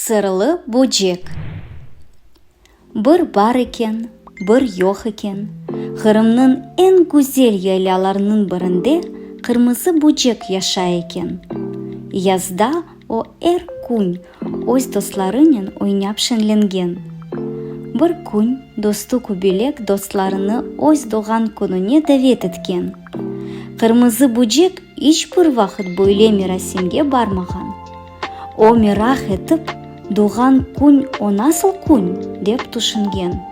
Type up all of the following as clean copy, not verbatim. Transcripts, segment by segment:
Sırlı böcek. Bir bar eken, bir yoq eken, Qırımnıñ eñ güzel yaylalarınıñ birinde Qırmızı böcek yaşay eken. Yazda o er kün öz dostlarınen oynap şeñlengen. Bir kün dostu Köbelek dostlarını öz doğğan kününe davet etken. Qırmızı böcek iç bir vaqıt böyle merasimge barmağan. O meraq etip, doğğan kün o nasıl kün, dep tüşüngen.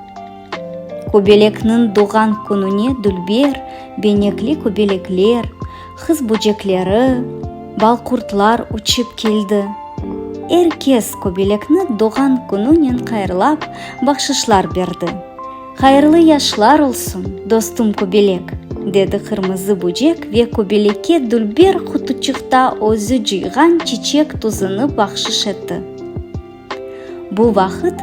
Köbelekniñ doğğan kününe dülber, benekli köbelekler, qız böcekleri, balqurtlar uçıp keldi. Er kes köbelekni doğğan kününen hayırlap, bahşışlar berdi. Hayırlı yaşlar olsun, dostum Köbelek, dedi Qırmızı Böcek ve Köbelekke dülber qutuçıqta özü cıyğan çiçek tuzunı bahşış etti. Bu vaqıt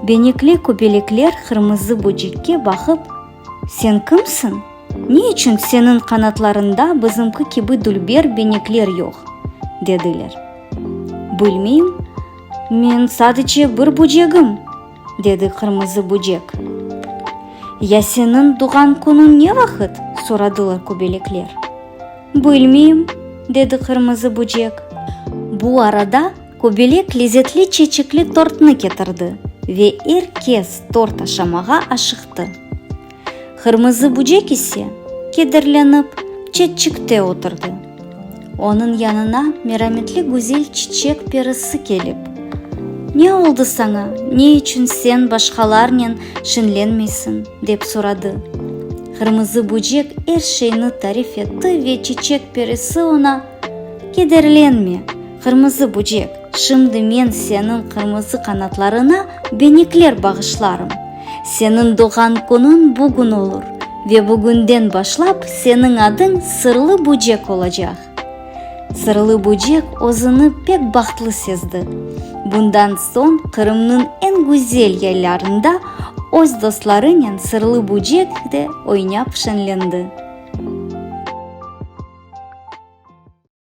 benekli köbelekler Qırmızı Böcekke baqıp, Sen kimsiñ? Ne içün seniñ qanatlarıñda bizimki kibi dülber benekler yoq? dediler. Bilmeyim, men sadece bir böcegim, dedi Qırmızı Böcek. Ya seniñ doğğan künüñ ne vaqıt? soradılar köbelekler. Bilmeyim, dedi Qırmızı Böcek. Bu arada Köbelek lezetli çeçekli tortnı ketirdi ve er kes tort aşamağa aşıqtı. Qırmızı Bücek ise, kederlenip, çetçikte oturdı. Onıñ yanına merametli güzel çiçek perisi kelip, Ne oldı saña, ne içün sen başqalarnen şeñlenmeysiñ? dep soradı. Qırmızı Bücek er şeyni tarif etti ve çiçek perisi oña, Kederlenme, Qırmızı Bücek, şimdi men seniñ qırmızı qanatlarıña benekler bağışlarım. Seniñ doğğan künüñ bugün olur ve bugünden başlap seniñ adıñ Sırlı Bücek olacaq. Sırlı Bücek özüni pek bahtlı sezdi. Bundan soñ Qırımnıñ eñ güzel yaylarında öz dostlarınen Sırlı Bücek de oynap şeñlendi.